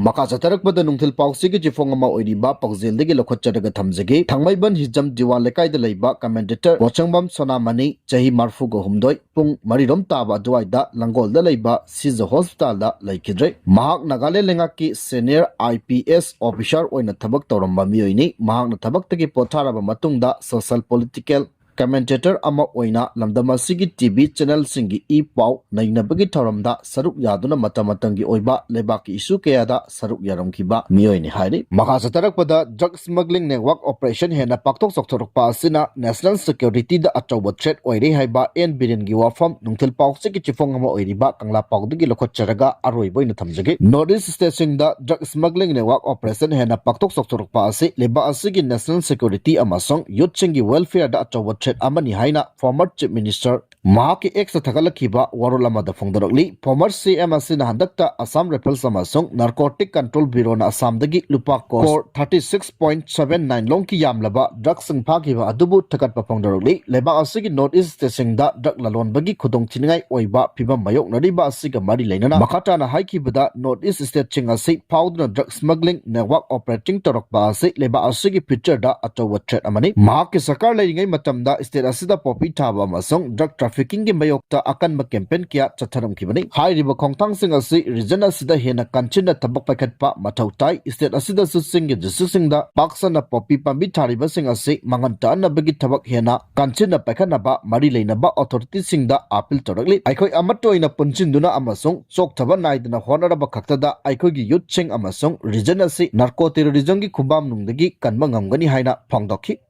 ꯃꯈꯥ ꯆꯠꯊꯔꯛꯄꯗ ꯅꯨꯡꯊꯤꯜ ꯄꯥꯎꯆꯦꯒꯤ ꯆꯦꯐꯣꯡ ꯑꯃ ꯑꯣꯏꯔꯤꯕ ꯄꯥꯎꯖꯦꯜꯗꯒꯤ ꯂꯧꯈꯠꯆꯔꯒ ꯊꯝꯖꯒꯦ꯫ ꯊꯥꯡꯃꯩꯕꯟ ꯍꯤꯖꯝ ꯗꯤꯋꯥꯟ ꯂꯩꯀꯥꯏꯗ ꯂꯩꯕ ꯀꯃꯦꯟꯗꯦꯇꯔ ꯄꯣꯠꯁꯪꯕꯝ ꯁꯣꯅꯥꯃꯅꯤ, ꯆꯍꯤ ꯃꯔꯤꯐꯨꯒ ꯍꯨꯝꯗꯣꯏ, ꯄꯨꯡ ꯃꯔꯤꯔꯣꯝ ꯇꯥꯕ ꯑꯗꯨꯋꯥꯏꯗ ꯂꯪꯒꯣꯜꯗ ꯂꯩꯕ ꯁꯤꯖ ꯍꯣꯁꯄꯤꯇꯥꯜꯗ ꯂꯩꯈꯤꯗ꯭ꯔꯦ꯫ ꯃꯍꯥꯛ ꯅꯥꯒꯥꯂꯦꯟ ꯂꯩꯉꯥꯛꯀꯤ senior I P S officer ꯑꯣꯏꯅ ꯊꯕꯛ ꯇꯧꯔꯝꯕ ꯃꯤꯑꯣꯏꯅꯤ꯫ ꯃꯍꯥꯛꯅ ꯊꯕꯛꯇꯒꯤ ꯄꯣꯊꯥꯔꯕ ꯃꯇꯨꯡꯗ ꯁꯣꯁꯤꯌꯦꯜ ꯄꯣꯂꯤꯇꯤꯀꯦꯜ ꯀꯃꯦꯟꯇꯦꯇꯔ ꯑꯃ ꯑꯣꯏꯅ ꯂꯝꯗꯝ ꯑꯁꯤꯒꯤ ꯇꯤ ꯚꯤ ꯆꯦꯅꯦꯜꯁꯤꯡꯒꯤ ꯏ ꯄꯥꯎ ꯅꯩꯅꯕꯒꯤ ꯊꯧꯔꯝꯗ ꯁꯔꯨꯛ ꯌꯥꯗꯨꯅ ꯃꯇꯝ ꯃꯇꯝꯒꯤ ꯑꯣꯏꯕ ꯂꯩꯕꯥꯛꯀꯤ ꯏꯁꯨ ꯀꯌꯥꯗ ꯁꯔꯨꯛ ꯌꯥꯔꯝꯈꯤꯕ ꯃꯤꯑꯣꯏꯅꯤ ꯍꯥꯏꯔꯤ꯫ ꯃꯈꯥ ꯆꯠꯊꯔꯛꯄꯗ, ꯗ꯭ꯔꯒ ꯁ꯭ꯃꯒ꯭ꯂꯤꯡ ꯅꯦꯠꯋꯥꯔꯛ ꯑꯣꯄꯔꯦꯁꯟ ꯍꯦꯟꯅ ꯄꯥꯛꯊꯣꯛ ꯆꯥꯎꯊꯣꯔꯛꯄ ꯑꯁꯤꯅ ꯅꯦꯁꯅꯦꯜ ꯁꯦꯀ꯭ꯌꯨꯔꯤꯇꯤꯗ ꯑꯆꯧꯕ ꯊ꯭ꯔꯦꯠ ꯑꯣꯏꯔꯦ ꯍꯥꯏꯕ ꯑꯦꯟ ꯕꯤꯔꯦꯟꯒꯤ ꯋꯥꯐꯝ ꯅꯨꯡꯊꯤꯜ ꯄꯥꯎꯆꯦꯒꯤ ꯆꯦꯐꯣꯡ ꯑꯃ ꯑꯣꯏꯔꯤꯕ ꯀꯪꯂꯥ ꯄꯥꯎꯗꯒꯤ ꯂꯧꯈꯠꯆꯔꯒ ꯑꯔꯣꯏꯕ ꯑꯣꯏꯅ ꯊꯝꯖꯒꯦ꯫ ꯅꯣꯔꯠ ꯏꯁ ꯁ꯭ꯇꯦꯠꯁꯤꯡꯗ ꯗ꯭ꯔꯒ ꯁ꯭ꯃꯒ꯭ꯂꯤꯡ ꯅꯦꯠꯋꯥꯔꯛ ꯑꯣꯄꯔꯦꯁꯟ ꯍꯦꯟꯅ ꯄꯥꯛꯊꯣꯛ ꯆꯥꯎꯊꯣꯔꯛꯄ ꯑꯁꯤ ꯂꯩꯕꯥꯛ ꯑꯁꯤꯒꯤ ꯅꯦꯁꯅꯦꯜ ꯁꯦꯀ꯭ꯌꯨꯔꯤꯇꯤ ꯑꯃꯁꯨꯡ ꯌꯨꯠꯁꯤꯡꯒꯤ ꯋꯦꯜꯐꯤꯌꯔꯗ ꯑꯆꯧꯕ ꯊ꯭ꯔꯦꯠ ꯑꯃꯅꯤ ꯍꯥꯏꯅ ꯐꯣꯔꯃꯔ ꯆꯤꯐ ꯃꯤꯅꯤꯁꯇꯔ ꯃꯍꯥꯛꯀꯤ ꯑꯦꯛꯁꯇ ꯊꯥꯒꯠꯂꯛꯈꯤꯕ ꯋꯥꯔꯣꯜ ꯑꯃꯗ ꯐꯣꯡꯗꯣꯔꯛꯂꯤ꯫ ꯐꯣꯔꯃꯔ ꯁꯤ ꯑꯦꯝ ꯑꯁꯤꯅ ꯍꯟꯗꯛꯇ ꯑꯁꯥꯝ ꯔꯥꯏꯐꯜꯁ ꯑꯃꯁꯨꯡ ꯅꯥꯔꯀꯣꯇꯤꯛ ꯀꯟꯇ꯭ꯔꯣꯜ ꯕ꯭ꯌꯨꯔꯣꯅ ꯑꯁꯥꯝꯗꯒꯤ ꯂꯨꯄꯥ crore thirty six point seven nine ꯂꯣꯝꯒꯤ ꯌꯥꯝꯂꯕ ꯗ꯭ꯔꯒꯁꯤꯡ ꯐꯥꯈꯤꯕ ꯑꯗꯨꯕꯨ ꯊꯥꯒꯠꯄ ꯐꯣꯡꯗꯣꯔꯛꯂꯤ꯫ ꯂꯩꯕꯥꯛ ꯑꯁꯤꯒꯤ ꯅꯣꯔꯠ ꯏꯁ ꯁ꯭ꯇꯦꯠꯁꯤꯡꯗ ꯗ꯭ꯔꯒ ꯂꯂꯣꯟꯕꯒꯤ ꯈꯨꯗꯣꯡꯊꯤꯅꯤꯡꯉꯥꯏ ꯑꯣꯏꯕ ꯐꯤꯕꯝ ꯃꯥꯌꯣꯛꯅꯔꯤꯕ ꯑꯁꯤꯒ ꯃꯔꯤ ꯂꯩꯅꯅ ꯃꯈꯥ ꯇꯥꯅ ꯍꯥꯏꯈꯤꯕꯗ, ꯅꯣꯔꯠ ꯏꯁ ꯁ꯭ꯇꯦꯠꯁꯤꯡ ꯑꯁꯤ ꯐꯥꯎꯗꯨꯅ ꯗ꯭ꯔꯒ ꯁ꯭ꯃꯒ꯭ꯂꯤꯡ ꯅꯦꯠꯋꯥꯔꯛ ꯑꯣꯄꯔꯦꯇꯤꯡ ꯇꯧꯔꯛꯄ ꯑꯁꯤ ꯂꯩꯕꯥꯛ ꯑꯁꯤꯒꯤ ꯐ꯭ꯌꯨꯆꯔꯗ ꯑꯆꯧꯕ ꯊ꯭ꯔꯦꯠ ꯑꯃꯅꯤ꯫ ꯃꯍꯥꯛꯀꯤ ꯁꯔꯀꯥꯔ ꯂꯩꯔꯤꯉꯩ ꯃꯇꯝꯗ ꯁ꯭ꯇꯦꯠ ꯑꯁꯤꯗ ꯄꯣꯄꯤ ꯊꯥꯕ ꯑꯃꯁꯨꯡ ꯗ꯭ꯔꯒ ꯇ꯭ꯔꯥꯐꯤꯀꯤꯡꯒꯤ ꯃꯥꯌꯣꯛꯇ ꯑꯀꯟꯕ ꯀꯦꯝꯄꯦꯟ ꯀꯌꯥ ꯆꯠꯊꯔꯝꯈꯤꯕꯅꯤ꯫ ꯍꯥꯏꯔꯤꯕ ꯈꯣꯡꯊꯥꯡꯁꯤꯡ ꯑꯁꯤ ꯔꯤꯖꯟ ꯑꯁꯤꯗ ꯍꯦꯟꯅ ꯀꯟꯁꯤꯟꯅ ꯊꯕꯛ ꯄꯥꯏꯈꯠꯄ ꯃꯊꯧ ꯇꯥꯏ꯫ ꯁ꯭ꯇꯦꯠ ꯑꯁꯤꯗꯁꯨ ꯆꯤꯡꯒꯤ ꯗꯤꯁꯇ꯭ꯔꯤꯛꯁꯤꯡꯗ ꯄꯥꯛ ꯁꯟꯅ ꯄꯣꯄꯤ ꯄꯥꯝꯕꯤ ꯊꯥꯔꯤꯕꯁꯤꯡ ꯑꯁꯤ ꯃꯥꯡꯍꯟ ꯇꯥꯍꯟꯅꯕꯒꯤ ꯊꯕꯛ ꯍꯦꯟꯅ ꯀꯟꯁꯤꯟꯅ ꯄꯥꯏꯈꯠꯅꯕ ꯃꯔꯤ ꯂꯩꯅꯕ ꯑꯣꯊꯣꯔꯤꯇꯤꯁꯤꯡꯗ ꯑꯥꯄꯤꯜ ꯇꯧꯔꯛꯂꯤ꯫ ꯑꯩꯈꯣꯏ ꯑꯃꯠꯇ ꯑꯣꯏꯅ ꯄꯨꯟꯁꯤꯟꯗꯨꯅ ꯑꯃꯁꯨꯡ ꯆꯣꯛꯊꯕ ꯅꯥꯏꯗꯅ ꯍꯣꯠꯅꯔꯕ ꯈꯛꯇꯗ ꯑꯩꯈꯣꯏꯒꯤ ꯌꯨꯠꯁꯤꯡ ꯑꯃꯁꯨꯡ ꯔꯤꯖꯟ ꯑꯁꯤ ꯅꯥꯔꯀꯣ ꯇꯦꯔꯣꯔꯤꯖꯝꯒꯤ ꯈꯨꯕꯥꯝꯅꯨꯡꯗꯒꯤ ꯀꯟꯕ ꯉꯝꯒꯅꯤ ꯍꯥꯏꯅ ꯐꯣꯡꯗꯣꯛꯈꯤ꯫